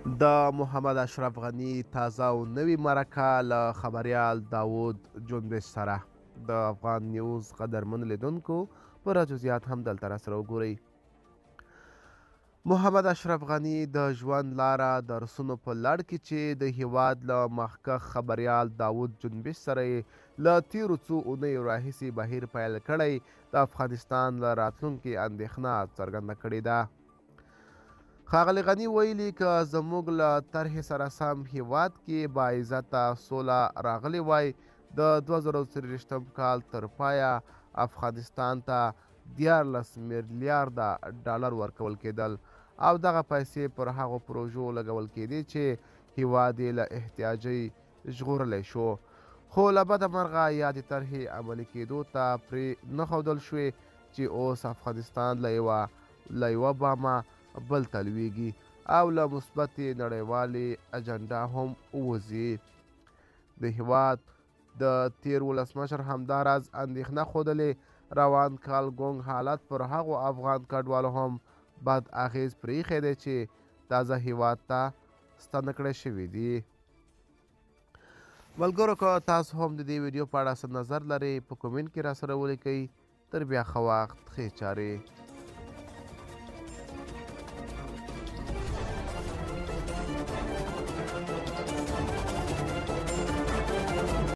د محمد اشرف غني تازه او نوې مرکه له خبریال داوود جنبش سره. د افغان نیوز قدرمن لیدونکو، پوره جزئیات هم دلته راسره وګورئ. محمد اشرف غني د ژوند لاره درسونو په لړ کې چې د هیواد له مخکښ خبریال داوود جنبش سره یې له تیرو څو اونیو راهیسې بهیر پیل کړی، د افغانستان له راتلونکې اندېښنه څرګنده کړې ده. ښاغلي غني ویلي، که زموږ له طرحې سره سم هیواد کې باعزته سوله راغلې وای، د 2024 کال تر پایه افغانستان ته 13 میلیارده ډالر ورکول کېدل او دغه پیسې پر هغو پروژو لګول کېدې چې هیواد یې له احتیاجۍ ژغورلی شو. خو له بده مرغه یادې طرحې عملي کېدو ته پرې نه ښودل شوې چې اوس افغانستان له یوه بامه بل ته لویږي او له مثبتې نړیوالې اجنډا هم ووځي. د هیواد د تیر ولسمشر همداراز اندېښنه ښودلې، روان کال ګونګ حالت پر هغو افغان کډوالو هم بد اغېز پرېښی دی چې تازه هیواد ته ستانه کړی شوي دي. ملګرو، که تاسو هم د دې ویډیو په اړه څه نظر لرئ، په کومنټ کې راسره ولیکئ. تر بیا ښه وخت، ښې چارې.